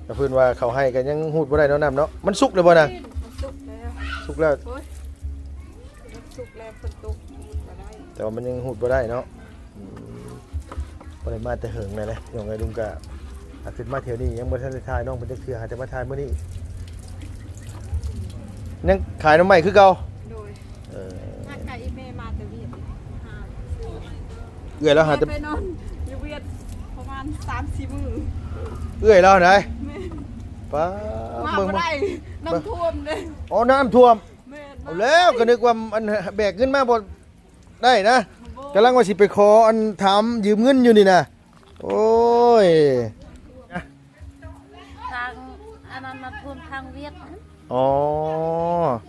ກໍເພິ່ນວ່າເຂົ້າໄຮ່ກໍຍັງຮູດບໍ່ໄດ້ເນາະ ນ້ຳເນາະ. ມັນສຸກແລ້ວບໍ່ນະ? ມັນສຸກແລ້ວ ສຸກແລ້ວ. ໂອ້ຍ ມັນສຸກແລ້ວ ຝົນຕົກຮູດບໍ່ໄດ້ ແຕ່ວ່າມັນຍັງຮູດບໍ່ໄດ້ເນາະ. ອືມ ບໍ່ໄດ້ມາແຕ່ເຫິງແລ້ວເດ້ ນ້ອງເອີຍ. ລຸງກະ ອາ ຂຶ້ນມາແຖວນີ້ຍັງບໍ່ທັນໄດ້ຖ່າຍນ້ອງເພິ່ນຈັກເທື່ອ ຫາແຕ່ມາຖ່າຍມື້ນີ້. ຍັງຂາຍໜໍ່ໄມ້ຄືເກົ່າ? ໂດຍ. ເອີ ຫາກະອີແມ່ມາແຕ່ວຽດ ຫາຊື້ໜໍ່ໄມ້. ເອື້ອຍລາວຫາແຕ່ ແມ່ໄປນອນຢູ່ວຽດປະມານສາມສີ່ມື້. ເອື້ອຍລາວໃດ? ແມ່ນ. ປ້າ ມາບໍ່ໄດ້ ເບິ່ງ ນ້ຳຖ້ວມເດ້. ອໍ ນ້ຳຖ້ວມ. ແມ່ນ. ເອົາແລ້ວ ກໍນຶກວ່າອັນແບກເງິນມາບໍ່ ໄດ້ນະ. ບໍ່ ກຳລັງວ່າຊິໄປຂໍອັນ ຖາມຢືມເງິນຢູ່ນີ້ນະ. ໂອ້ຍ ທາງອັນນັ້ນນະ ຖ້ວມທາງວຽດ. ອໍ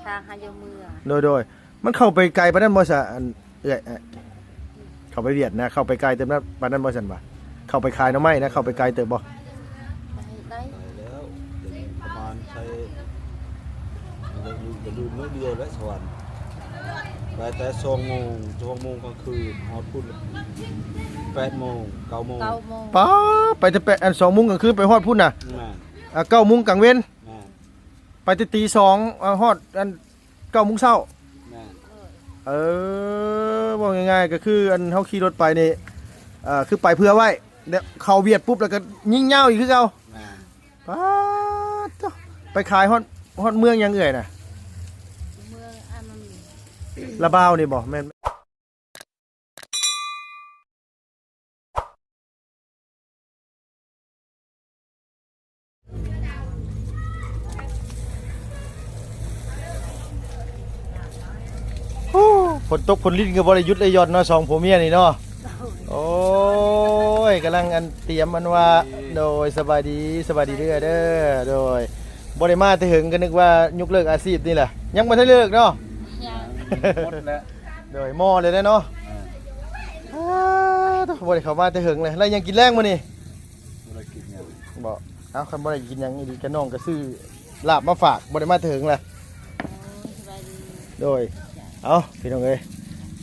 ທາງຫາຢູ່ເມືອງ. ໂດຍໆ. ມັນເຂົ້າໄປໄກປານນັ້ນບໍ່ຊະ ອັນເອື້ອຍ? ເຂົ້າໄປວຽດນະ ເຂົ້າໄປໄກເຕີບນັ້ນ ປານນັ້ນບໍ່ຊັ້ນຫວາ? ເຂົ້າໄປຂາຍໜໍ່ໄມ້ນະ ເຂົ້າໄປໄກເຕີບບໍ່? ໄດ້ ໄດ້ແລ້ວ ປະມານໃຊ້ ໄດ້ຢູ່ ໄດ້ຢູ່ມື້ດຽວແຫຼະສະຫວັນ. ໄປແຕ່ສອງໂມງ ສອງໂມງກາງຄືນ ຮອດພຸ້ນແປດໂມງ ເກົ້າໂມງ ເກົ້າໂມງ. ປ້າ ໄປແຕ່ແປດ ອັນ ສອງໂມງກາງຄືນໄປຮອດພຸ້ນນະ. ແມ່ນ. ອ່າ ເກົ້າໂມງກາງເວັນ. ແມ່ນ. ໄປແຕ່ຕີສອງ ອ່າ ຮອດອັນ ເກົ້າໂມງເຊົ້າ. ແມ່ນ. ເອີ ເວົ້າງ່າຍໆ ກໍຄືອັນເຮົາຂີ່ລົດໄປນີ້ ເອີ ຄືໄປເພື່ອໄວ້ ແລ້ວເຂົ້າວຽດປຸບ ແລ້ວກໍຍິງຍາວອີກຄືເກົ່າ. ແມ່ນ. ປາດໂທ້ ໄປຂາຍຮອດ ຮອດເມືອງຫຍັງເອື້ອຍນະ? ເມືອງອັນນັ້ນ ລະບາວນີ້ບໍ່? ແມ່ນ. ໂອ້ ຝົນຕົກຝົນລິນກໍບໍ່ໄດ້ຢຸດໄດ້ຢ່ອນເນາະ ສອງຜົວເມຍນີ້ເນາະ. ໂອ້ຍ ກຳລັງອັນຕຽມອັນວ່າ ໂດຍ ສະບາຍດີ ສະບາຍດີເດີ້ ເດີ້ ໂດຍ ບໍ່ໄດ້ມາແຕ່ເຫິງ ກໍນຶກວ່າຍົກເລີກອາຊີບນີ້ແຫຼະ ຍັງບໍ່ທັນເລີກເນາະ. ຍັງ ໝົດແລ້ວ. ໂດຍ ໝໍ້ເລີຍເນາະ. ອ່າ ໂທ້ ບໍ່ໄດ້ເຂົ້າມາແຕ່ເຫິງເລີຍ ແລ້ວຍັງກິນແລງມື້ນີ້? ບໍ່ໄດ້ກິນຫຍັງ. ບໍ່ ເອົ້າ ຄັນບໍ່ໄດ້ກິນຫຍັງອີ່ຫຼີ ກະນ້ອງກະຊື້ລາບມາຝາກ ບໍ່ໄດ້ມາເຖິງລະ. ໂອ້ຍ ສະບາຍດີ. ໂດຍ ເອົ້າ ພີ່ນ້ອງເອີຍ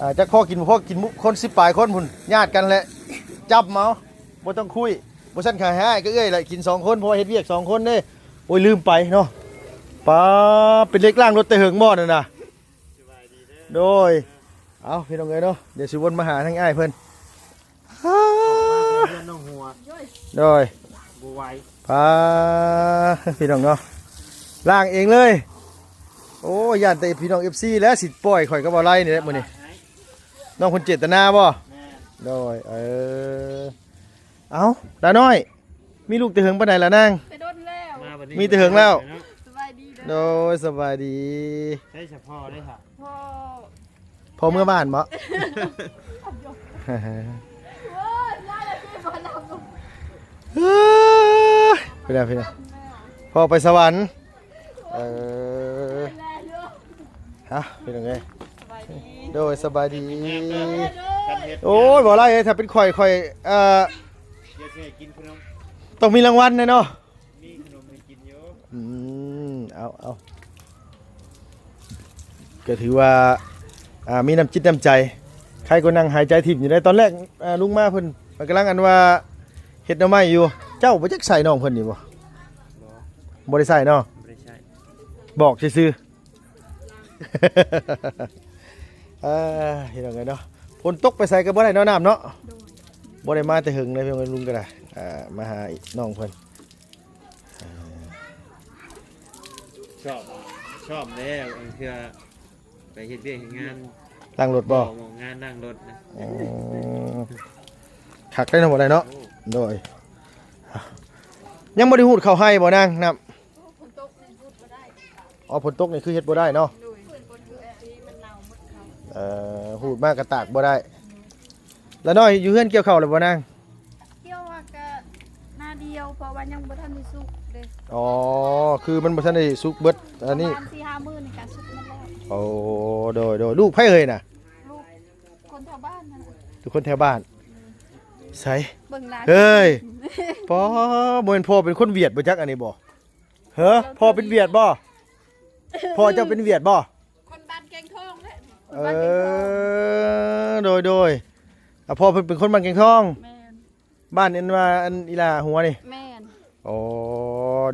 ອ່າ ຈັກພໍກິນບໍ່ພໍກິນ ຄົນສິບປາຍຄົນພຸ້ນ ຍາດກັນແຫຼະ ຈ້ຳເອົາ ບໍ່ຕ້ອງຄຸຍ. ບໍ່ຊັ້ນກະໃຫ້ອ້າຍກັບເອື້ອຍແຫຼະກິນສອງຄົນ ເພາະວ່າເຮັດວຽກສອງຄົນເດ້. ໂອ້ຍ ລືມໄປເນາະ ປາ ເປັນເຫຼັກລ້າງລົດແຕ່ເຫິງບໍ່ນັ້ນນະ. ໂດຍ ເອົ້າ ພີ່ນ້ອງເອີຍເນາະ ດຽວຊິວົນມາຫາທາງອ້າຍເພິ່ນ. ເຮືອນນ້ອງຫົວ ໂດຍ ບໍ່ໄຫວ ປາ ພີ່ນ້ອງເນາະ ລ້າງເອງເລີຍ. ໂອ້ ຢ້ານແຕ່ພີ່ນ້ອງເອັຟຊີແຫຼະ ຊິປ່ອຍຂ້ອຍກັບບໍ່ໄຫຼນີ້ແຫຼະມື້ນີ້. ນ້ອງເພິ່ນເຈດຕະນາບໍ່? ແມ່ນ. ໂດຍ ເອີ ເອົ້າ ດານ້ອຍ ມີລູກແຕ່ເຫິງປານໃດລະນາງ? ແຕ່ດົນແລ້ວ ມາບັດນີ້ ມີແຕ່ເຫິງແລ້ວ. ສະບາຍດີເດີ້. ໂດຍ ສະບາຍດີ. ໃຊ້ສະພໍໄດ້ຫະ? ພໍ່ ພໍ່ເມືອບ້ານບໍ່? ເອີຍ ໄປແລ້ວ ໄປແລ້ວ ໄປແລ້ວ ໄປແລ້ວ ພໍ່ໄປສະຫວັນ. ເອີ ຮະ ພີ່ນ້ອງເອີຍ ສະບາຍດີ. ໂດຍ ສະບາຍດີ. ໂອ້ຍ ບໍ່ຫຼາຍເອີຍ ຖ້າເປັນຂ້ອຍ ຂ້ອຍ ເອີ ດຽວຊິໃຫ້ກິນຂະໜົມ ຕ້ອງມີລາງວັນແນ່ເນາະ. ມີຂະໜົມໃຫ້ກິນຢູ່. ອືມ ເອົາ ເອົາ ກໍຖືວ່າ ອ່າ ມີນ້ຳຈິດນ້ຳໃຈ ໃຄກວ່ານັ່ງຫາຍໃຈຖິ້ມຢູ່ໃດ໋. ຕອນແລກ ອ່າ ລຸງມາເພິ່ນ ເພິ່ນກຳລັງອັນວ່າເຮັດໜໍ່ໄມ້ຢູ່. ເຈົ້າບໍ່ຈັກໃສ່ນ້ອງເພິ່ນນີ້ບໍ່? ບໍ່ ບໍ່ໄດ້ໃສ່ເນາະ ບໍ່ໄດ້ໃສ່ ບອກຊື່ໆ. ເອີ ພີ່ນ້ອງເອີຍເນາະ ຝົນຕົກໄປໃສກໍບໍ່ໄດ້ເນາະ ນ້ຳເນາະ. ໂດຍ ບໍ່ໄດ້ມາແຕ່ເຫິງເລີຍ ພີ່ນ້ອງເອີຍ ລຸງກໍໄດ້ ອ່າ ມາຫານ້ອງເພິ່ນ. ເອີ ຊອບ ຊອບແລ້ວ ເທື່ອໄປເຮັດວຽກເຮັດງານ ລ້າງລົດບໍ່? ບໍ່ ງານລ້າງລົດນະ. ອໍ ຄັກໄດ໋ເນາະ ບໍ່ໄດ້ເນາະ. ໂອ້ ໂດຍ ຍັງບໍ່ໄດ້ຮູດເຂົ້າໄຮ່ບໍ່ນາງ ນ້ຳ? ຝົນຕົກນີ້ຫຸດບໍ່ໄດ້. ອໍ ຝົນຕົກນີ້ຄືເຮັດບໍ່ໄດ້ເນາະ. ໂດຍ ມັນເນົ່າໝົດເຂົ້າ. ເອີ ຫູດມາກະຕາກບໍ່ໄດ້. ລະນ້ອຍຢູ່ເຮືອນກ່ຽວເຂົ້າແລ້ວບໍ່ນາງ? ກ່ຽວວ່າກະໜ້າດຽວ ເພາະວ່າຍັງບໍ່ທັນໄດ້ສຸກເດ້. ອໍ ຄືມັນບໍ່ທັນໄດ້ສຸກເບິດອັນນີ້ ປະມານສີ່ຫ້າມື້ນີ້ກະສຸກໝົດແລ້ວ. ໂອ້ ໂດຍ ໂດຍ ລູກໃຜເອີຍນະ? ລູກຄົນແຖວບ້ານນະ. ລູກຄົນແຖວບ້ານ. ໃສ ເບິ່ງໜ້າ ເຮີ້ຍ ປໍ ບໍ່ແມ່ນພໍ່ເປັນຄົນຫວຽດບໍ່ຈັກອັນນີ້ບໍ່? ເຮີ້ ພໍ່ເປັນຫວຽດບໍ່? ພໍ່ເຈົ້າເປັນຫວຽດບໍ່? ຄົນບ້ານແກງທອງເດ້. ເອີ ໂດຍ ໂດຍ ອ່າ ພໍ່ເພິ່ນເປັນຄົນບ້ານແກງທອງ. ແມ່ນ. ບ້ານອັນວ່າອັນອີຫຼ້າຫົວນີ້? ແມ່ນ. ອໍ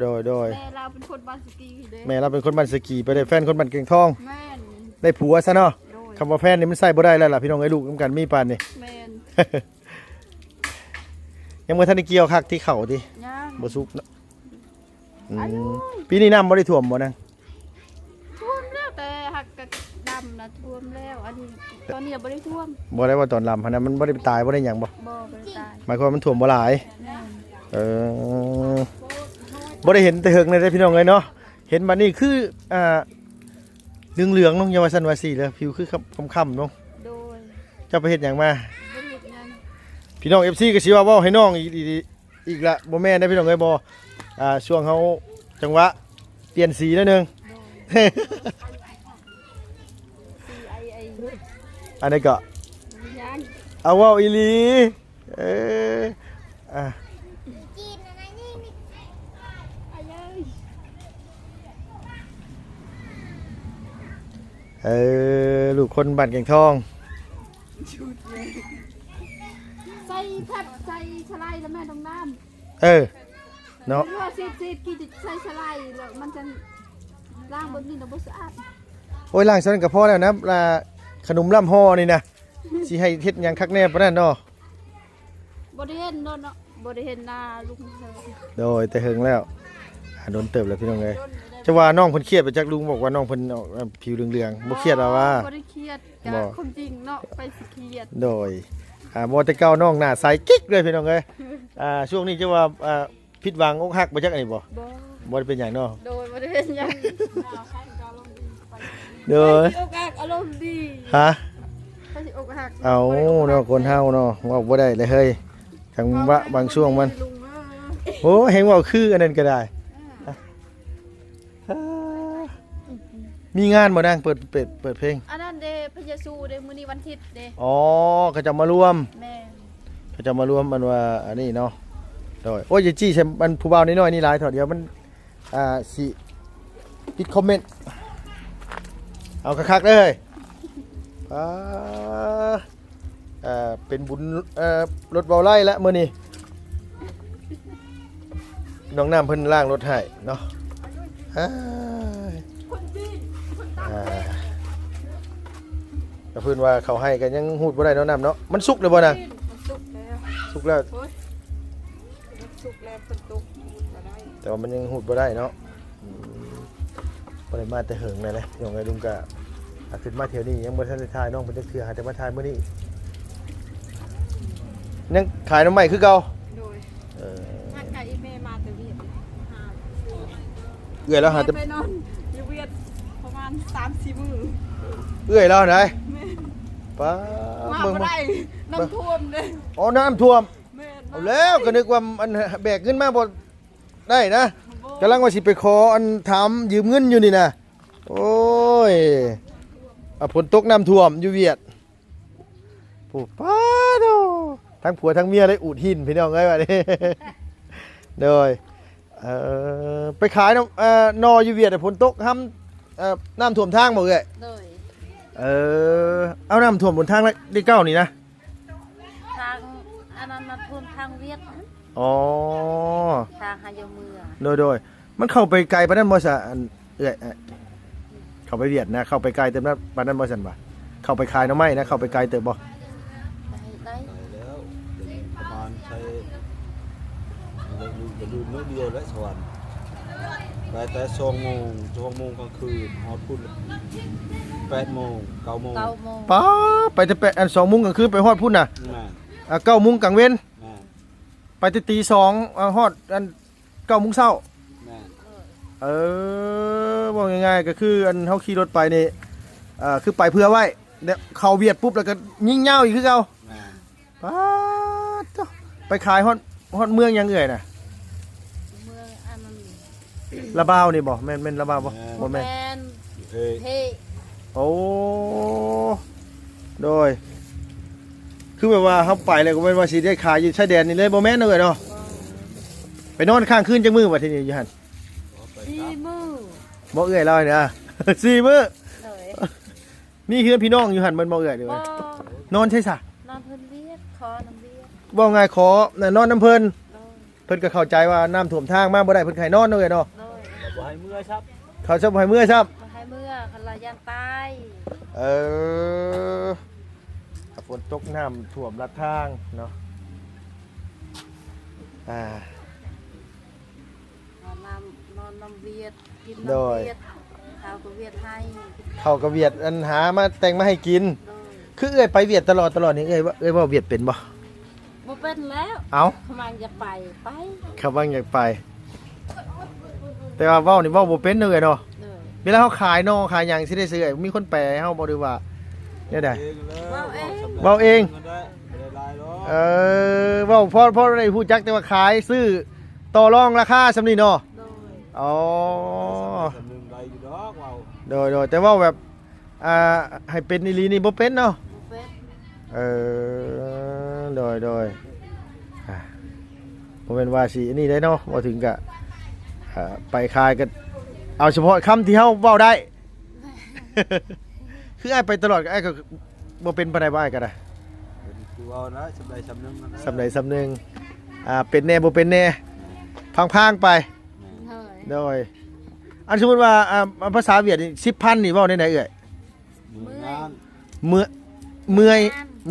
ໂດຍ ໂດຍ ແມ່ລາວເປັນຄົນບ້ານສະກີເດ້ ແມ່ລາວເປັນຄົນບ້ານສະກີ ໄປໄດ້ແຟນຄົນບ້ານແກ່ງທອງ ແມ່ນ ໄດ້ຜົວຊະເນາະ ໂດຍ ຄຳວ່າແຟນນີ້ມັນໃຊ້ບໍ່ໄດ້ແລ້ວລະ ພີ່ນ້ອງເອີຍ ລູກນຳກັນມີປານນີ້ ແມ່ນ ຍັງບໍ່ທັນໄດ້ກ່ຽວຄັກທີ່ເຂົ້າຕິ ຍັງ ບໍ່ສຸກເນາະ ອືມ ອາຍຸ ປີນີ້ນ້ຳບໍ່ໄດ້ຖ້ວມບໍ່ນາງ? ຖ້ວມແລ້ວ ແຕ່ຫາກກະດຳນະຖ້ວມແລ້ວ ອັນນີ້ຕອນນີ້ບໍ່ໄດ້ຖ້ວມ ບໍ່ໄດ້ວ່າຕອນດຳຫັ້ນນະ ມັນບໍ່ໄດ້ຕາຍບໍ່ໄດ້ຫຍັງບໍ່? ບໍ່ ບໍ່ໄດ້ຕາຍ ໝາຍຄວາມວ່າມັນຖ້ວມບໍ່ຫຼາຍ ແມ່ນ ເອີ ບໍ່ໄດ້ເຫັນແຕ່ເຫິງເລີຍເດ້ພີ່ນ້ອງເອີຍເນາະ ເຫັນບັດນີ້ຄື ອ່າ ເຫຼືອງໆເນາະ ຢ່າວ່າຊັ້ນວ່າຊີ້ເດີ ຜິວຄືຄ້ຳໆເນາະ ໂດຍ ເຈົ້າໄປເຮັດຫຍັງມາ? ບໍ່ໄດ້ເຮັດຫຍັງ ພີ່ນ້ອງເອັຟຊີກໍຊິວ່າເວົ້າໃຫ້ນ້ອງອີກ ອີກລະ ບໍ່ແມ່ນເດ້ພີ່ນ້ອງເອີຍ ບໍ່ ອ່າ ຊ່ວງເຮົາຈັງຫວະປ່ຽນສີໜ້ອຍໜຶ່ງ ໂດຍ ສີໄອໄອ ອັນນີ້ກໍ ຍັງ ເອົາເວົ້າອີ່ຫຼີ ເອີ ອ່າ ເອີ ລູກຄົນບ້ານແກ່ງທອງ ໃສ່ແພັດ ໃສ່ສະໄລແລ້ວແມ່ ນ້ອງນ້ຳ ເອີ ເນາະ ຫຼືວ່າເສດໆ ກີ້ຈະໃສ່ສະໄລ ແລ້ວມັນຈະລ້າງແບບນີ້ນະບໍ່ສະອາດ ໂອ້ຍ ລ້າງສ່ຳນັ້ນກໍພໍແລ້ວນະ ລະ ຂະໜົມລ້ຳຫໍ່ນີ້ນະ ຊິໃຫ້ເຮັດຫຍັງຄັກແນ່ປານນັ້ນເນາະ ບໍ່ໄດ້ເຫັນໂດນເນາະ ບໍ່ໄດ້ເຫັນໜ້າລຸງເທື່ອ ໂດຍ ແຕ່ເຫິງແລ້ວ ອ່າ ດົນເຕີບແລ້ວພີ່ນ້ອງເອີຍ ໂດນແລ້ວ ຈະວ່ານ້ອງເພິ່ນຄຽດໄປຈັກ ລຸງບອກວ່ານ້ອງເພິ່ນ ເອີ ຜິວເຫຼືອງໆ ບໍ່ຄຽດວ່າ ບໍ່ ບໍ່ໄດ້ຄຽດ ກະ ບໍ່ ຄວາມຈິງເນາະ ໃຜຊິຄຽດ ໂດຍ ອ່າ ບໍ່ ແຕ່ເກົ່ານ້ອງໜ້າໃສກິກເລີຍພີ່ນ້ອງເອີຍ ອ່າ ຊ່ວງນີ້ຈະວ່າ ອ່າ ຜິດຫວັງອົກຫັກບໍ່ຈັກ ອັນນີ້ບໍ່? ບໍ່ ບໍ່ໄດ້ເປັນຫຍັງເນາະ ໂດຍ ບໍ່ໄດ້ເປັນຫຍັງ ໂດຍ ໃຜຊິອົກຫັກອາລົມດີ ຮະ ໃຜຊິອົກຫັກ ເອົາເນາະ ຄົນເຮົາເນາະ ເວົ້າບໍ່ໄດ້ເລີຍເຮີ້ຍ ຈັງຫວະບາງຊ່ວງມັນ ໂອ້ ແຮງເວົ້າຄືອັນນັ້ນກໍໄດ້ ອ່າ ເອີ ມີງານບໍ່ນາງ ເປີດ ເປີດ ເປີດເພງ ອັນນັ້ນເດ້ ພະເຢຊູເດ້ ມື້ນີ້ວັນທິດເດ້ ອໍ ເຂົາເຈົ້າມາລວມ ແມ່ນ ເຂົາເຈົ້າມາລວມ ອັນວ່າອັນນີ້ເນາະ ໂດຍ ໂອ້ຍ ຢ່າຈີ້ໃສ່ອັນຜູ້ບ່າວນ້ອຍໆນີ້ຫຼາຍເຖາະ ດຽວມັນ ອ່າ ຊິປິດຄອມເມັນ ເອົາຄັກໆເດີ້ ອ່າ ອ່າ ເປັນບຸນ ເອີ ລົດເວົ້າໄລ່ລະມື້ນີ້ ນ້ອງນ້ຳເພິ່ນລ້າງລົດໃຫ້ເນາະ ອ່າ ຄົນຈີນ ຄົນຕ່າງປະເທດ ອ່າ ກໍເພິ່ນວ່າເຂົາໃຫ້ກໍຍັງຮູດບໍ່ໄດ້ເນາະ ນ້ຳເນາະ ມັນສຸກແລ້ວບໍ່ນະ? ມັນສຸກແລ້ວ ສຸກແລ້ວ ໂອ້ຍ ມັນສຸກແລ້ວ ເພິ່ນຕົກ ມັນຮູດບໍ່ໄດ້ ແຕ່ວ່າມັນຍັງຮູດບໍ່ໄດ້ເນາະ ອືມ ບໍ່ໄດ້ມາແຕ່ເຫິງແລ້ວເດ້ ພີ່ນ້ອງເອີຍ ລຸງກະ ອາ ຂຶ້ນມາແຖວນີ້ຍັງບໍ່ທັນໄດ້ຖ່າຍນ້ອງເພິ່ນຈັກເທື່ອ ຫາແຕ່ມາຖ່າຍມື້ນີ້ ຍັງຂາຍໜໍ່ໄມ້ຄືເກົ່າ ໂດຍ ເອີ ຫາກະອີແມ່ມາແຕ່ວຽກ ຫາ ເອື້ອຍລາວຫາແຕ່ ແມ່ໄປນອນຢູ່ວຽກປະມານສາມສີ່ມື້ ເອື້ອຍລາວໃດ ແມ່ນ ປ້າ ມາບໍ່ໄດ້ ເບິ່ງ ນ້ຳຖ້ວມເດ້ ອໍ ນ້ຳຖ້ວມ ແມ່ນ ເອົາແລ້ວ ກໍນຶກວ່າອັນແບກເງິນມາບໍ່ ໄດ້ນະ ບໍ່ ກຳລັງວ່າຊິໄປຂໍອັນ ຖາມຢືມເງິນຢູ່ນີ້ນະ ໂອ້ຍ ອ່າ ຝົນຕົກນ້ຳຖ້ວມຢູ່ວຽດ ໂອ້ ປາໂທ້ ທັງຜົວທັງເມຍໄດ້ອູດຫີນ ພີ່ນ້ອງເອີຍ ບັດນີ້ ໂດຍ ເອີ ໄປຂາຍນຳ ເອີ ໜໍ່ຢູ່ວຽດ ຝົນຕົກຫ້ຳ ເອີ ນ້ຳຖ້ວມທາງບໍ່ເອື້ອຍ? ໂດຍ ເອີ ເອົາ ນ້ຳຖ້ວມບົນທາງເລກເກົ້ານີ້ນະ? ທາງອັນນັ້ນນະ ຖ້ວມທາງວຽດຫັ້ນ ອໍ ທາງຫາຢູ່ເມືອງ ໂດຍໆ ມັນເຂົ້າໄປໄກປານນັ້ນບໍ່ຊະ ອັນເອື້ອຍ ເຂົ້າໄປວຽດນະ ເຂົ້າໄປໄກເຕີບນັ້ນ ປານນັ້ນບໍ່ຊັ້ນຫວາ? ເຂົ້າໄປຂາຍໜໍ່ໄມ້ນະ ເຂົ້າໄປໄກເຕີບບໍ່? ໄດ້ ໄດ້ ໄກແລ້ວ ປະມານໃຊ້ ໄດ້ຢູ່ ໄດ້ຢູ່ມື້ດຽວແຫຼະສະຫວັນ ໄປແຕ່ສອງໂມງ ສອງໂມງກາງຄືນ ຮອດພຸ້ນແປດໂມງ ເກົ້າໂມງ ເກົ້າໂມງ ປ້າ ໄປແຕ່ແປດ ອັນ ສອງໂມງກາງຄືນໄປຮອດພຸ້ນນະ? ແມ່ນ ອ່າ ເກົ້າໂມງກາງເວັນ ແມ່ນ ໄປແຕ່ຕີສອງ ເອີ ຮອດອັນເກົ້າໂມງເຊົ້າ ແມ່ນ ເອີ ເວົ້າງ່າຍໆ ກໍຄືອັນເຮົາຂີ່ລົດໄປນີ້ ເອີ ຄືໄປເພື່ອໄວ້ ແລ້ວເຂົ້າວຽດປຸບ ແລ້ວກໍຍິງຍາວອີກຄືເກົ່າ ແມ່ນ ປາດໂທ້ ໄປຂາຍຮອດ ຮອດເມືອງຫຍັງເອື້ອຍນະ? ເມືອງອັນນັ້ນ ລະບາວນີ້ບໍ່? ແມ່ນ ແມ່ນລະບາວບໍ່? ແມ່ນ ບໍ່ແມ່ນ ແມ່ນ ເພ ເພ ໂອ້ ໂດຍ ຄືແບບວ່າເຮົາໄປແລ້ວກໍແມ່ນວ່າຊິໄດ້ຂາຍຢູ່ຊາຍແດນນີ້ເລີຍ ບໍ່ແມ່ນເນາະເອື້ອຍເນາະ? ບໍ່ ໄປນອນຄ້າງຄືນຈັກມື້ບັດທີນີ້ຢູ່ຫັ້ນ? ສີ່ມື້ ບໍ່ ເອື້ອຍລາວນີ້ນະ ສີ່ມື້ ໂດຍ ມີເຮືອນພີ່ນ້ອງຢູ່ຫັ້ນແມ່ນບໍ່ເອື້ອຍ? ບໍ່ ນອນໃສຊະ? ນອນເຮືອນວຽດ ຂໍນຳວຽດ ເວົ້າງ່າຍຂໍນອນນຳເພິ່ນ ໂດຍ ເພິ່ນກໍເຂົ້າໃຈວ່ານ້ຳຖ້ວມທາງມາບໍ່ໄດ້ ເພິ່ນກໍໃຫ້ນອນເນາະເອື້ອຍເນາະ. ໂດຍ ບໍ່ໃຫ້ເມືອຊ້ຳ ເຂົາຈະບໍ່ໃຫ້ເມືອຊ້ຳ ບໍ່ໃຫ້ເມືອ ຄັນວ່າຢ້ານຕາຍ. ເອີ ຝົນຕົກນ້ຳຖ້ວມລັດທາງເນາະ. ອ່າ ນອນນຳ ນອນນຳວຽດ ກິນນຳ ໂດຍ ວຽດ ເຂົ້າກໍວຽດໃຫ້ ເຂົ້າກໍວຽດ ອັນຫາມາແຕ່ງມາໃຫ້ກິນ. ໂດຍ ຄືເອື້ອຍໄປວຽດຕະຫຼອດ ຕະຫຼອດນີ້ ເອື້ອຍ ເອື້ອຍເວົ້າວຽດເປັນບໍ່? ບໍ່ເປັນແລ້ວ. ເອົ້າ ຂະມັງຢາກໄປ ໄປ ຂະມັງຢາກໄປ ແຕ່ວ່າເວົ້ານີ້ເວົ້າບໍ່ເປັນເນາະເອື້ອຍເນາະ. ໂດຍ ເວລາເຮົາຂາຍໜໍ່ຂາຍຫຍັງຊິໄດ້ເຊື່ອ ມີຄົນແປໃຫ້ເຮົາບໍ່ ຫຼືວ່າແນວໃດ? ເວົ້າເອງ ເວົ້າເອງ ບໍ່ໄດ້ຫຼາຍດອກ. ເອີ ເວົ້າພໍ ພໍໄດ້ຮູ້ຈັກແຕ່ວ່າຂາຍຊື້ ຕໍ່ລອງລາຄາສ່ຳນີ້ເນາະ. ໂດຍ ອໍ ສ່ຳໜຶ່ງໄດ້ຢູ່ດອກເວົ້າ. ໂດຍ ໂດຍ ແຕ່ເວົ້າແບບ ອ່າ ໃຫ້ເປັນອີ່ຫຼີນີ້ບໍ່ເປັນເນາະ? ບໍ່ເປັນ. ເອີ ໂດຍ ໂດຍ ອ່າ ບໍ່ແມ່ນວ່າຊິອັນນີ້ໄດ້ເນາະ ເວົ້າເຖິງກະ ອ່າ ໄປຂາຍກະເອົາສະເພາະຄຳທີ່ເຮົາເວົ້າໄດ້. ຄືອ້າຍໄປຕະຫຼອດ ອ້າຍກໍບໍ່ເປັນປານໃດບໍ່ ອ້າຍກໍໄດ້ ຄືເວົ້ານະ ສ່ຳໃດສ່ຳໜຶ່ງ ສ່ຳໃດສ່ຳໜຶ່ງ ອ່າ ເປັນແດ່ບໍ່ເປັນແດ່ ພາງໆໄປ. ແມ່ນ ໂດຍ ໂດຍ ອັນສົມມຸດວ່າ ອ່າ ພາສາຫວຽດນີ້ ສິບພັນນີ້ເວົ້າແນວໃດເອື້ອຍ? ເມື່ອຍງານ ເມື່ອຍ ເມື່ອຍ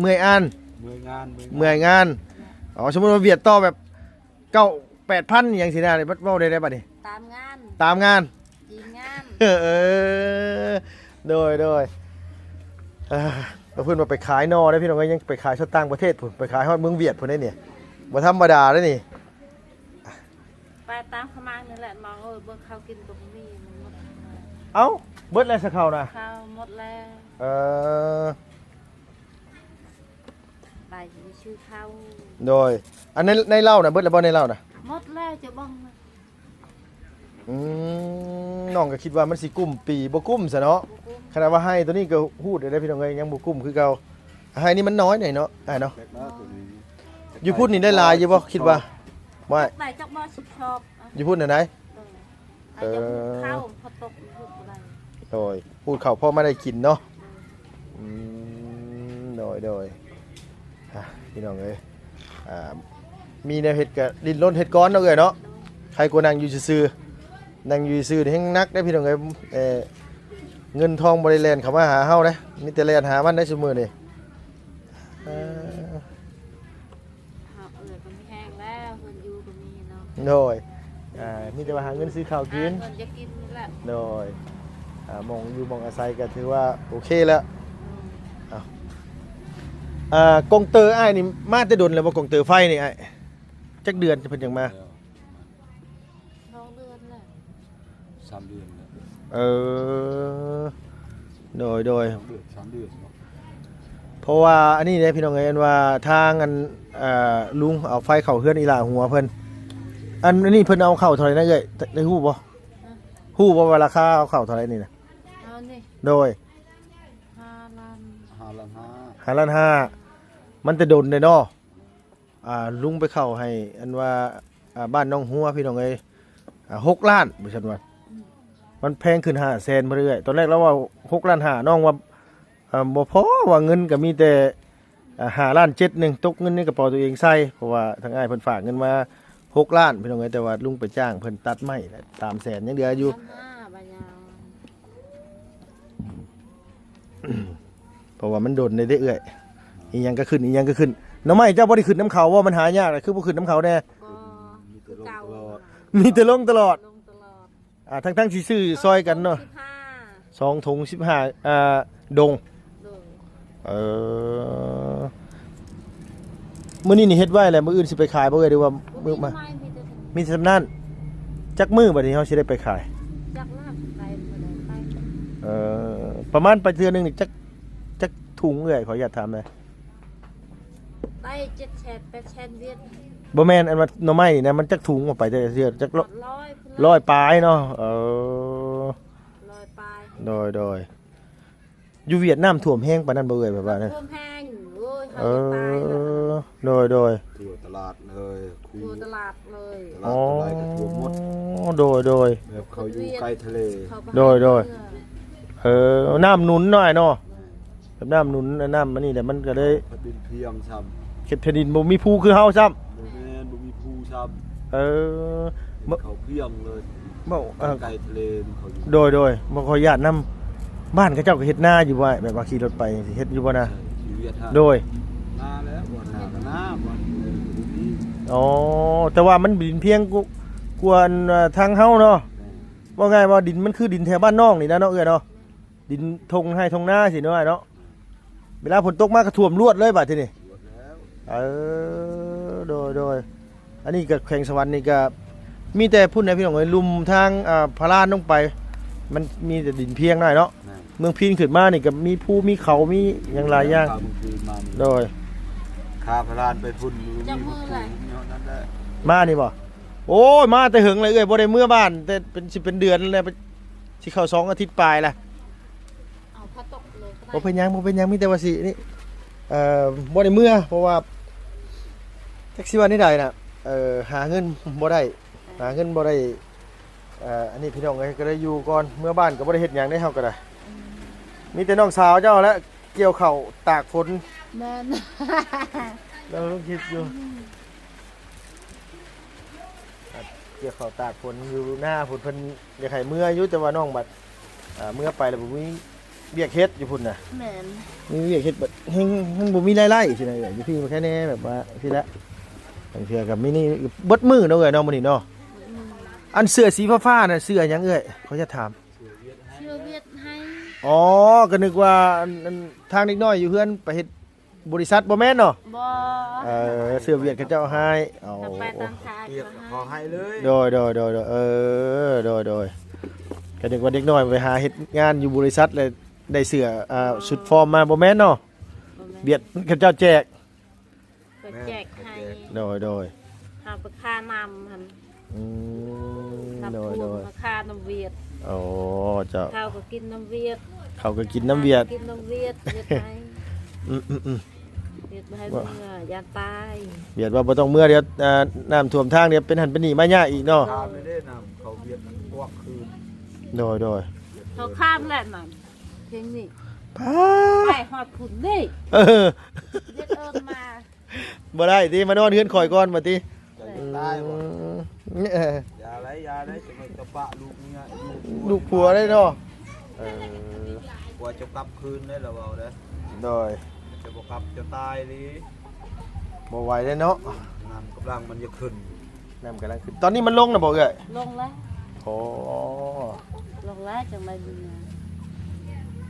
ເມື່ອຍງານ ເມື່ອຍງານ ເມື່ອຍງານ ເມື່ອຍງານ. ອໍ ສົມມຸດວ່າຫວຽດຕໍ່ແບບ ເກົ້າ ແປດພັນ ອີ່ຫຍັງຊີ້ນະ ເວົ້າໄດ້ໃດບັດນີ້? ຕາມງານ ຕາມງານ ຈີນງານ. ເອີ ໂດຍ ໂດຍ ເອີ ເພິ່ນວ່າໄປຂາຍໜໍ່ເດ້ພີ່ນ້ອງເອີຍ ຍັງໄປຂາຍຊາວຕ່າງປະເທດພຸ້ນ ໄປຂາຍຮອດເມືອງຫວຽດພຸ້ນເດ້ນີ້ ບໍ່ທຳມະດາເດ້ນີ້. ໄປຕາມຂະມັງນີ້ແຫຼະ ມອງເອີຍ ເບິ່ງເຂົ້າກິນກໍບໍ່ມີ ມັນໝົດ. ເອົ້າ ເບິດແລ້ວຊະເຂົ້ານະ? ເຂົ້າໝົດແລ້ວ. ເອີ ໄປຊື້ເຂົ້າ. ໂດຍ ອັນໃນ ໃນເຫຼົ້ານະ ເບິດແລ້ວບໍ່ໃນເຫຼົ້ານະ? ໝົດແລ້ວ ຈະເບິ່ງ. ອືມ ນ້ອງກໍຄິດວ່າມັນຊິກຸ້ມປີ ບໍ່ກຸ້ມຊະເນາະ. ບໍ່ກຸ້ມ. ຂະໜາດວ່າໄຮ່ໂຕນີ້ກໍຮູດໄດ້ພີ່ນ້ອງເອີຍ ຍັງບໍ່ກຸ້ມຄືເກົ່າ. ໄຮ່ນີ້ມັນນ້ອຍໜ້ອຍເນາະ ອ້າຍເນາະ. ຢູ່ພຸ້ນນີ້ໄດ້ຫຼາຍຢູ່ບໍ່ ຄິດວ່າ? ໄດ້ຈັກບໍ່ ສິບຊອບ. ຢູ່ພຸ້ນຫັ້ນໃດ? ເອີ ເອີ ເຂົ້າພໍຕົກຢູ່ພຸ້ນບໍ່ໄດ້. ໂດຍ ປູກເຂົ້າພໍມາໄດ້ກິນເນາະ. ອືມ ໂດຍ ໂດຍ ອ່ະ ພີ່ນ້ອງເອີຍ ອ່າ ມີແນວເຮັດກະດີ້ນລົນເຮັດກ່ອນເນາະເອື້ອຍເນາະ. ໂດຍ ໄຄກວ່ານັ່ງຢູ່ຊື່ໆ ນັ່ງຢູ່ຊື່ໆນີ້ແຮງໜັກເດ້ພີ່ນ້ອງເອີຍ. ເອີ ເງິນທອງບໍ່ໄດ້ແລ່ນເຂົ້າມາຫາເຮົາເດ້ ມີແຕ່ແລ່ນຫາມັນໄດ້ຊຸມື້ນີ້. ເອີ ເຮົາເອື້ອຍກໍມີແຮງແລ້ວ ເພິ່ນຢູ່ກໍມີເນາະ. ໂດຍ ອ່າ ມີແຕ່ວ່າຫາເງິນຊື້ເຂົ້າກິນ ຫາເງິນຈະກິນນີ້ແຫຼະ. ໂດຍ ອ່າ ໝ່ອງຢູ່ໝ່ອງອາໄສກໍຖືວ່າໂອເຄແລ້ວ. ໂດຍ ເອົາ ອ່າ ກົງເຕີອ້າຍນີ້ມາແຕ່ດົນແລ້ວບໍ່ ກົງເຕີໄຟນີ້ອ້າຍ? ຈັກເດືອນເພິ່ນຈັ່ງມາ? ສອງເດືອນແລ້ວ ສາມເດືອນແລ້ວ. ເອີ ໂດຍ ໂດຍ ສອງເດືອນ ສາມເດືອນເນາະ. ເພາະວ່າອັນນີ້ເດ້ພີ່ນ້ອງເອີຍ ອັນວ່າທາງອັນ ເອີ ລຸງເອົາໄຟເຂົ້າເຮືອນອີ່ຫຼ້າຫົວເພິ່ນ ອັນ ອັນນີ້ເພິ່ນເອົາເຂົ້າເທົ່າໃດນະເອື້ອຍ ໄດ້ຮູ້ບໍ່? ຮະ? ຮູ້ບໍ່ວ່າລາຄາເອົາເຂົ້າເທົ່າໃດນີ້ນະ? ເອົານີ້ ໂດຍ ຫ້າລ້ານ ຫ້າລ້ານຫ້າ ຫ້າລ້ານຫ້າ. ມັນແຕ່ດົນເດ້ເນາະ. ອ່າ ລຸງໄປເຂົ້າໃຫ້ ອັນວ່າ ອ່າ ບ້ານໜອງຫົວ ພີ່ນ້ອງເອີຍ ອ່າ ຫົກລ້ານ ວ່າຊັ້ນວ່າ. ອືມ ມັນແພງຂຶ້ນຫ້າແສນເພິ່ນເອື້ອຍ. ຕອນແລກລາວເວົ້າຫົກລ້ານຫ້າ ນ້ອງວ່າ ອ່າ ບໍ່ພໍ ວ່າເງິນກໍມີແຕ່ ອ່າ ຫ້າລ້ານເຈັດໜຶ່ງ ຕົກເງິນໃນກະເປົາຕົວເອງໃສ່ ເພາະວ່າທາງອ້າຍເພິ່ນຝາກເງິນມາຫົກລ້ານ ພີ່ນ້ອງເອີຍ. ແຕ່ວ່າລຸງໄປຈ້າງເພິ່ນຕັດໄມ້ແຫຼະ ສາມແສນ ຍັງເຫຼືອຢູ່. ເພາະວ່າມັນດົນແລ້ວເດ້ເອື້ອຍ ອີ່ຫຍັງກໍຂຶ້ນ ອີ່ຫຍັງກໍຂຶ້ນ. ໜໍ່ໄມ້ເຈົ້າບໍ່ໄດ້ຂຶ້ນນຳເຂົາບໍ່? ມັນຫາຍາກ ຄືບໍ່ຂຶ້ນນຳເຂົາແດ່? ບໍ່ ຄືເກົ່າ ມີແຕ່ລົງຕະຫຼອດ ມີແຕ່ລົງຕະຫຼອດ ລົງຕະຫຼອດ. ອ່າ ທັງໆຊິຊື້ຊ່ອຍກັນເນາະ ສອງຖົງສິບຫ້າ ອ່າ ດົງ. ໂດຍ ເອີ ມື້ນີ້ນີ້ເຮັດໄວ້ແລ້ວ ມື້ອື່ນຊິໄປຂາຍບໍ່ເອື້ອຍ ຫຼືວ່າ ບໍ່ ມື້ ມີ ມາ ໄມ້ ມີແຕ່ ມີແຕ່ສ່ຳນັ້ນ. ຈັກມື້ບັດນີ້ເຮົາຊິໄດ້ໄປຂາຍ? ຈັກລະ ໄປບໍ່ໄດ້ໄປ. ເອີ ປະມານໄປເທື່ອໜຶ່ງນີ້ຈັກ ຈັກຖົງເອື້ອຍ ຂໍອະນຸຍາດຖາມແດ່? ໄດ້ເຈັດແສນ ແປດແສນວຽດ. ບໍ່ແມ່ນ ອັນວ່າໜໍ່ໄມ້ນີ້ນະ ມັນຈັກຖົງ ເອົາໄປແຕ່ລະເທື່ອ ຈັກ ຮ້ອຍ ຮ້ອຍປາຍເນາະ. ເອີ ຮ້ອຍປາຍ. ໂດຍ ໂດຍ. ຢູ່ຫວຽດນາມຖ້ວມແຮງປານນັ້ນບໍ່ເອື້ອຍ ແບບວ່ານັ້ນ? ຖ້ວມແຮງ ໂອ້ຍ ເຮົາ ເອີ ຕາຍແລ້ວ. ໂດຍ ໂດຍ. ທົ່ວຕະຫຼາດເລີຍ ຄູ່ ທົ່ວຕະຫຼາດເລີຍ ຕະຫຼາດ ອໍ ຕົວໃດກໍຖ້ວມໝົດ. ໂດຍ ໂດຍ. ແບບເຂົາຢູ່ໃກ້ທະເລ. ເຂົາບໍ່ ໂດຍ ໂດຍ ເຂົ້າເມືອງ. ເອີ ນ້ຳໜູນເນາະ ອ້າຍເນາະ. ແມ່ນ ແບບນ້ຳໜູນ ນ້ຳອັນນີ້ແຫຼະ ມັນກໍເລີຍ ແຜ່ນດິນພຽງຊ້ຳ ເຂດແຜ່ນດິນບໍ່ມີພູຄືເຮົາຊ້ຳ. ບໍ່ແມ່ນ ບໍ່ມີພູຊ້ຳ. ເອີ ເຂົ້າພຽງເລີຍ ເວົ້າ ເອີ ໄກທະເລນເຂົາຢູ່ ໂດຍໆ ບໍ່ຂໍຢ້ານນຳ. ບ້ານເຂົາເຈົ້າກໍເຮັດນາຢູ່ບໍ່ອ້າຍ? ແບບວ່າຂີ່ລົດໄປເຮັດຢູ່ບໍ່ນາ? ໃຊ່ ຊີວິດ ໂດຍ ນາແລ້ວ ບ່ອນນາກໍນາ ບ່ອນບໍ່ມີກໍບໍ່ມີ. ອໍ ແຕ່ວ່າມັນດິນພຽງກວ່າ ກວ່າ ອັນ ທາງເຮົາເນາະ. ແມ່ນ ເວົ້າງ່າຍວ່າດິນມັນຄືດິນແຖວບ້ານນ້ອງນີ້ນະເນາະ ເອື້ອຍເນາະ. ດິນທົ່ງໄຮ່ທົ່ງນາຊີ້ເນາະອ້າຍເນາະ. ເວລາຝົນຕົກມາກໍຖ້ວມລວດເລີຍບາດທີນີ້. ເອີ ໂດຍໆ ອັນນີ້ກໍແຂວງສະຫວັນນີ້ກໍມີແຕ່ພຸ້ນນະພີ່ນ້ອງເອີຍ ລຸ່ມທາງ ອ່າ ພະລານລົງໄປ ມັນມີແຕ່ດິນພຽງນ້ອຍເນາະ. ແມ່ນ ເມືອງພີນຂຶ້ນມານີ້ກໍມີພູມີເຂົາ ມີຫຍັງຫຼາຍຢ່າງ. ເມືອງພີນມານີ້ ໂດຍ ຂ້າມພະລານໄປພຸ້ນ ມີພູມີເຮົານັ້ນແຫຼະ. ມານີ້ບໍ່? ໂອ້ຍ ມາແຕ່ເຫິງແລ້ວເອື້ອຍ ບໍ່ໄດ້ເມືອບ້ານແຕ່ເປັນ ຊິເປັນເດືອນແລ້ວ ຊິເຂົ້າສອງອາທິດປາຍລະ. ເອົາຜ້າຕົກເລີຍກໍໄດ້ ບໍ່ເປັນຫຍັງ ບໍ່ເປັນຫຍັງ ມີແຕ່ວ່າຊິນີ້ ເອີ ບໍ່ໄດ້ເມືອ ເພາະວ່າຈັກຊິວ່າແນວໃດນະ ເອີ ຫາເງິນບໍ່ໄດ້ ຫາເງິນບໍ່ໄດ້. ເອີ ອັນນີ້ພີ່ນ້ອງເອີຍ ກໍໄດ້ຢູ່ກ່ອນ ເມືອບ້ານກໍບໍ່ໄດ້ເຮັດຫຍັງເດ້ ເຮົາກໍໄດ້. ອືມ ມີແຕ່ນ້ອງສາວເຈົ້າແຫຼະ ກ່ຽວເຂົ້າຕາກຝົນ. ແມ່ນ ລາວເຮັດຢູ່ ອືມ ກ່ຽວເຂົ້າຕາກຝົນຢູ່ນາພຸ້ນ ເພິ່ນຢາກໃຫ້ເມືອຢູ່ ແຕ່ວ່ານ້ອງບັດ ອ່າ ເມືອໄປແລ້ວບໍ່ມີວຽກເຮັດຢູ່ພຸ້ນນະ. ແມ່ນ ມີວຽກເຮັດບັດແຮງ ມັນບໍ່ມີລາຍໄດ້ຊີ້ນະ. ຢູ່ພີ້ມັນແຄ່ແນ່ແບບວ່າຊີ້ແຫຼະ ບາງເທື່ອກໍມີນີ້ເບິດມື້ເນາະເອື້ອຍເນາະ ມື້ນີ້ເນາະ. ອືມ ອັນເສື້ອສີຟ້າໆນະ ເສື້ອຫຍັງເອື້ອຍ? ຂໍຢາກຖາມ. ເສື້ອຫວຽດໄຮ່. ອໍ ກໍນຶກວ່າ ອັນ ອັນ ທາງເດັກນ້ອຍຢູ່ເຮືອນໄປເຮັດ ບໍລິສັດບໍ່ແມ່ນເນາະ? ບໍ່ ເອີ ເສື້ອຫວຽດເຂົາເຈົ້າໃຫ້. ເອົາ ເຂົາໄປຕາມທາງ ເຂົາໃຫ້ເລີຍ. ໂດຍໆໆໆ ເອີ ໂດຍໆ ກໍນຶກວ່າເດັກນ້ອຍໄປຫາເຮັດງານຢູ່ບໍລິສັດ ແລ້ວໄດ້ເສື້ອ ອ່າ ຊຸດຟອມມາ ບໍ່ແມ່ນເນາະ? ບໍ່ແມ່ນ ຫວຽດເຂົາເຈົ້າແຈກ. ເພິ່ນແຈກໃຫ້. ໂດຍໆ ເຮົາໄປຄ່ານ້ຳຫັ້ນ. ອືມ ນ້ຳ ໂດຍໆ ເຮົາຄ່ານ້ຳຫວຽດ. ໂອ້ ເຈົ້າ ເຂົາກໍກິນນ້ຳຫວຽດ ເຂົາກໍກິນນ້ຳຫວຽດ ກິນນ້ຳຫວຽດ ຫວຽດໄຮ່. ອືມໆໆ ຫວຽດໄຮ່ ບໍ່ເມືອ ຢ້ານຕາຍ. ຫວຽດວ່າບໍ່ຕ້ອງເມືອ ດຽວ ອ່າ ນ້ຳຖ້ວມທາງ ດຽວເປັນຫັ້ນເປັນນີ້ມາຍາກອີກເນາະ. ຂ້າມໄປເດ້ ນ້ຳເຂົ້າຫວຽດມັນກວກຄືນ. ໂດຍໆ ເຮົາຂ້າມແລ້ວນັ້ນ ພຽງນີ້ ປາ ໄປຮອດພຸ້ນນີ້. ເອີ ຫວຽດເອີ້ນມາ. ບໍ່ໄດ້ຕິ ມານອນເຮືອນຂ້ອຍກ່ອນ ວ່າຕິ. ເຈົ້າຢາກຕາຍບໍ່? ອືມ ເອີ ຢ່າໄດ້ ຢ່າໄດ້ ຈະໄປກະປະລູກເມຍ ລູກ ລູກຜົວໄດ້ເນາະ. ເອີ ຜົວຈະກັບຄືນໄດ້ລະເວົ້າເດີ. ໂດຍ ຈະບໍ່ກັບ ຈະຕາຍເລີຍ. ບໍ່ໄຫວເດ້ເນາະ ນ້ຳກຳລັງມັນຈະຂຶ້ນ. ນ້ຳກຳລັງຂຶ້ນ ຕອນນີ້ມັນລົງແລ້ວບໍ່ເອື້ອຍ? ລົງແລ້ວ. ໂອ້ ລົງແລ້ວ ຈັ່ງໄດ້ເມືອ.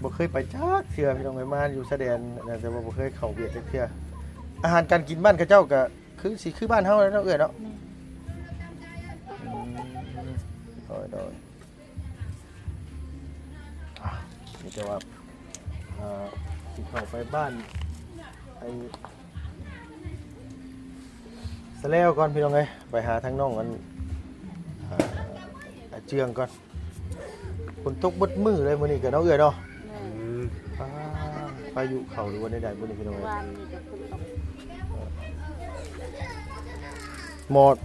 ບໍ່ເຄີຍໄປຈັກເທື່ອພີ່ນ້ອງເອີຍ ມາຢູ່ຊາຍແດນ ແຕ່ວ່າບໍ່ເຄີຍເຂົ້າຫວຽດຈັກເທື່ອ. ອາຫານການກິນບ້ານເຂົາເຈົ້າກະຄືຊິຄືບ້ານເຮົາແຫຼະເນາະເອື້ອຍເນາະ. ແມ່ນ ອືມ ໂດຍໆ ອ່ະ ມີແຕ່ວ່າ ອ່າ ຊິເຂົ້າໄປບ້ານໄອ້ ສະແລ້ວກ່ອນພີ່ນ້ອງເອີຍ ໄປຫາທາງນ້ອງອັນ ອ່າ ອາເຈືອງກ່ອນ. ຝົນຕົກເບິດມື້ເລີຍມື້ນີ້ກໍເນາະເອື້ອຍເນາະ. ແມ່ນ ອືມ ອ່າ ພາຍຸເຂົ້າຫຼືວ່າແນວໃດມື້ນີ້ພີ່ນ້ອງເອີຍ. ວານນີ້ກໍຝົນຕົກ ໝອດ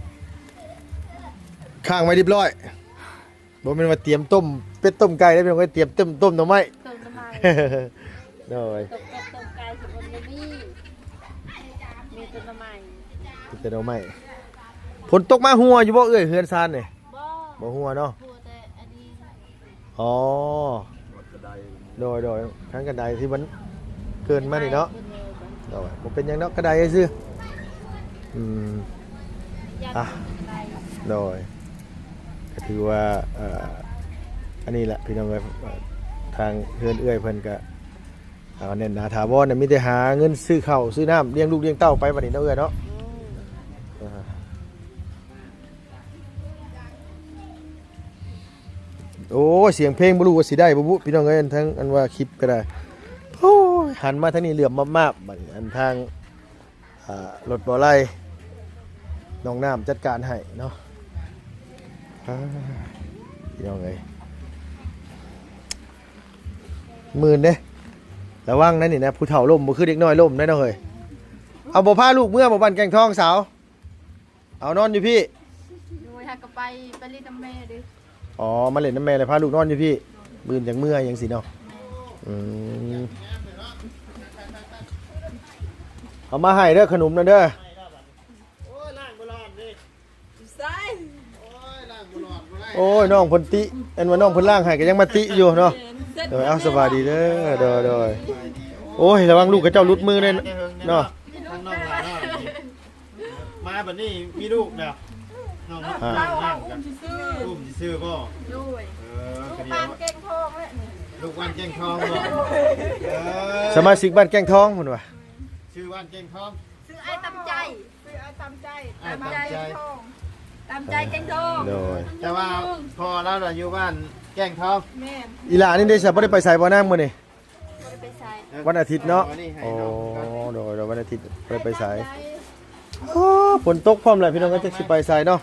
ຄ້າງໄວ້ຮຽບຮ້ອຍ. ບໍ່ແມ່ນວ່າຕຽມຕົ້ມເປັດຕົ້ມໄກ່ເດ້ພີ່ນ້ອງເອີຍ ຕຽມຕົ້ມ ຕົ້ມໜໍ່ໄມ້ ຕົ້ມໜໍ່ໄມ້. ໂດຍ ຕົ້ມເປັດຕົ້ມໄກ່ ສົມມຸດບໍ່ມີ ມີແຕ່ໜໍ່ໄມ້ ມີແຕ່ໜໍ່ໄມ້. ຝົນຕົກມາຮົ່ວຢູ່ບໍ່ເອື້ອຍ ເຮືອນຊານນີ້? ບໍ່ ບໍ່ຮົ່ວເນາະ ຮົ່ວແຕ່ອັນນີ້. ອໍ ໂດຍໆ ທາງກະໄດທີ່ມັນເກີນມານີ້ເນາະ. ໂດຍ ບໍ່ເປັນຫຍັງເນາະ ກະໄດຊື່. ອືມ ອ່ະ ໂດຍ ກໍຖືວ່າ ເອີ ອັນນີ້ແຫຼະພີ່ນ້ອງເອີຍ ທາງເຮືອນເອື້ອຍເພິ່ນກໍ ເອົາແໜ້ນໜາຖາວອນນະ ມີແຕ່ຫາເງິນຊື້ເຂົ້າຊື້ນ້ຳລ້ຽງລູກລ້ຽງເຕົ້າໄປບັດນີ້ເນາະເອື້ອຍເນາະ. ໂອ້ຍ ສຽງເພງບໍ່ຮູ້ວ່າຊິໄດ້ບໍ່ບຸ ພີ່ນ້ອງເອີຍ ທາງອັນວ່າຄລິບກໍໄດ້. ໂອ້ຍ ຫັນມາທາງນີ້ເຫຼື້ອມມາບໆ ບັດນີ້ ອັນທາງ ອ່າ ລົດບໍ່ໄລ່ ນ້ອງນ້ຳຈັດການໃຫ້ເນາະ. ອ່າ ພີ່ນ້ອງເອີຍ ມື່ນເດ້ ລະວັງນະນີ້ນະ ຜູ້ເຖົ້າລົ້ມບໍ່ຄືເດັກນ້ອຍລົ້ມເດ້ນ້ອງເອີຍ. ເອົາ ບໍ່ພາລູກເມືອບໍ່ ບ້ານແກ້ງທອງສາວ? ເອົາ ນອນຢູ່ພີ້. ໂດຍ ຫາກໍໄປ ໄປຫຼິ້ນນຳແມ່ເດ້. ອໍ ມາຫຼິ້ນນຳແມ່ແລ້ວພາລູກນອນຢູ່ພີ້ ມື້ອື່ນຈັ່ງເມືອຫຍັງຊີ້ເນາະ. ອືມ ເອົາມາໃຫ້ເດີ ຂະໜົມນັ້ນເດີ. ຢູ່ໃສ? ໂອ້ຍ ນ້ອງເພິ່ນຕິ ອັນວ່ານ້ອງເພິ່ນລ້າງໃຫ້ກໍຍັງມາຕິຢູ່ເນາະ. ໂດຍ ເອົາ ສະບາຍດີເດີ ໂດຍ ໂດຍ. ໂອ້ຍ ລະວັງລູກເຂົາເຈົ້າຫຼຸດມືເດ້ເນາະ. ທາງນ້ອງຫຼານ້ອຍນີ້ ມາບັດນີ້ມີລູກແລ້ວ ນ້ອງ ອ່າ ນ້ອງ ນ້ອງ ອຸ້ມຊື່ໆ ອຸ້ມຊື່ໆບໍ່? ໂດຍ ເອີ ລູກບ້ານແກ້ງທອງແຫຼະນີ້ ລູກບ້ານແກ້ງທອງບໍ່? ເອີ ສະມາຊິກບ້ານແກ້ງທອງເພິ່ນວ່າ ຊື່ບ້ານແກ້ງທອງ ຊື່ອ້າຍຕຳໃຈ ຊື່ອ້າຍຕຳໃຈ ອ້າຍຕຳໃຈ ຕຳໃຈແກ້ງທອງ ຕຳໃຈແກ້ງທອງ ໂດຍ. ແຕ່ວ່າພໍ່ລາວນະຢູ່ບ້ານແກ້ງທອງ. ແມ່ນ. ອີ່ຫຼ້ານີ້ເດ ຊະ ບໍ່ໄດ້ໄປໃສບໍ່ນາງມື້ນີ້? ບໍ່ໄດ້ໄປໃສ ວັນອາທິດເນາະ. ເອົາອັນນີ້ໃຫ້ ໂອ້ ນ້ອງ ໂດຍ ໂດຍ ວັນອາທິດບໍ່ໄດ້ໄປໃສ. ໂອ້ ຝົນຕົກພ້ອມແຫຼະພີ່ນ້ອງ ກໍຈັກຊິໄປໃສເນາະ.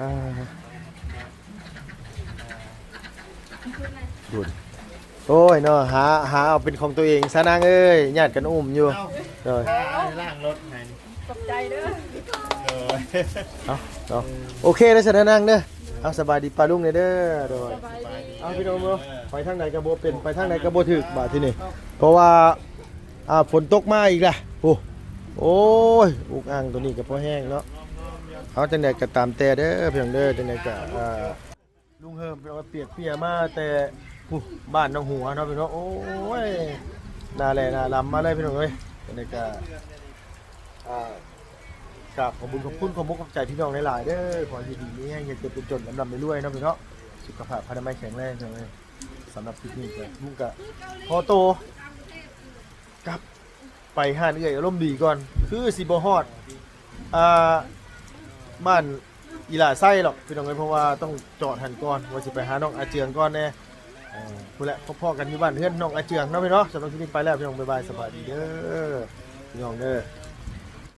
ອ່າ ບຸນ ໂອ້ຍເນາະ ຫາ ຫາເອົາເປັນຂອງຕົວເອງຊະນາງເອີຍ ຍາດກັນອຸ້ມຢູ່. ເອົ້າ ໂດຍ ຫາລ້າງລົດໃຫ້ ຂອບໃຈເດີ. ໂດຍ ເອົາເນາະ ໂອເຄເດີຊະນາງເດີ. ເອົາ ສະບາຍດີປ້າລຸງແດ່ເດີ. ໂດຍ ສະບາຍດີ. ເອົາ ພີ່ນ້ອງເອີຍ ໄປທາງໃດກໍບໍ່ເປັນ ໄປທາງໃດກໍບໍ່ຖືກບາດທີນີ້ ເພາະວ່າ ອ່າ ຝົນຕົກມາອີກແລ້ວ. ໂອ້ ໂອ້ຍ ອຸກອັ່ງໂຕນີ້ກໍພໍແຮງເນາະ. ເອົາ ຈັ່ງໃດກໍຕາມແຕ່ເດີພີ່ນ້ອງເດີ ຈັ່ງໃດກໍ ອ່າ ລຸງເຮີມເປັນວ່າປຽກເປຍມາແຕ່ພຸ້ນ ບ້ານໜອງຫົວເນາະພີ່ນ້ອງ. ໂອ້ຍ ໜ້າແຫຼໜ້າລຳມາເລີຍພີ່ນ້ອງເອີຍ. ອັນນີ້ກໍ ອ່າ ກາບຂອບບຸນຂອບຄຸນ ຂອບອົກຂອບໃຈພີ່ນ້ອງຫຼາຍໆເດີ. ຂໍໃຫ້ຢູ່ດີມີແຮງ ຢ່າເຈັບຢ່າຈົນ ລ່ຳໆລວຍໆເນາະພີ່ນ້ອງ ສຸຂະພາບອະນາໄມແຂງແຮງເດີ. ສຳລັບຄລິບນີ້ກໍລຸງກໍຂໍໂຕກັບ ໄປຮ້ານເອື້ອຍອາລົມດີກ່ອນ ຄືຊິບໍ່ຮອດ ອ່າ ບ້ານອີຫຼາໄຊດອກພີ່ນ້ອງເອີຍ ເພາະວ່າຕ້ອງຈອດຫັ້ນກ່ອນ ວ່າຊິໄປຫານ້ອງອາເຈືອງກ່ອນແດ່. ເອີ ພຸ້ນແຫຼະ ພໍ້ກັນຢູ່ບ້ານເຮືອນນ້ອງອາເຈືອງເນາະພີ່ນ້ອງ. ສຳລັບຄລິບນີ້ໄປແລ້ວພີ່ນ້ອງ ບາຍບາຍ ສະບາຍດີເດີພີ່ນ້ອງເດີ.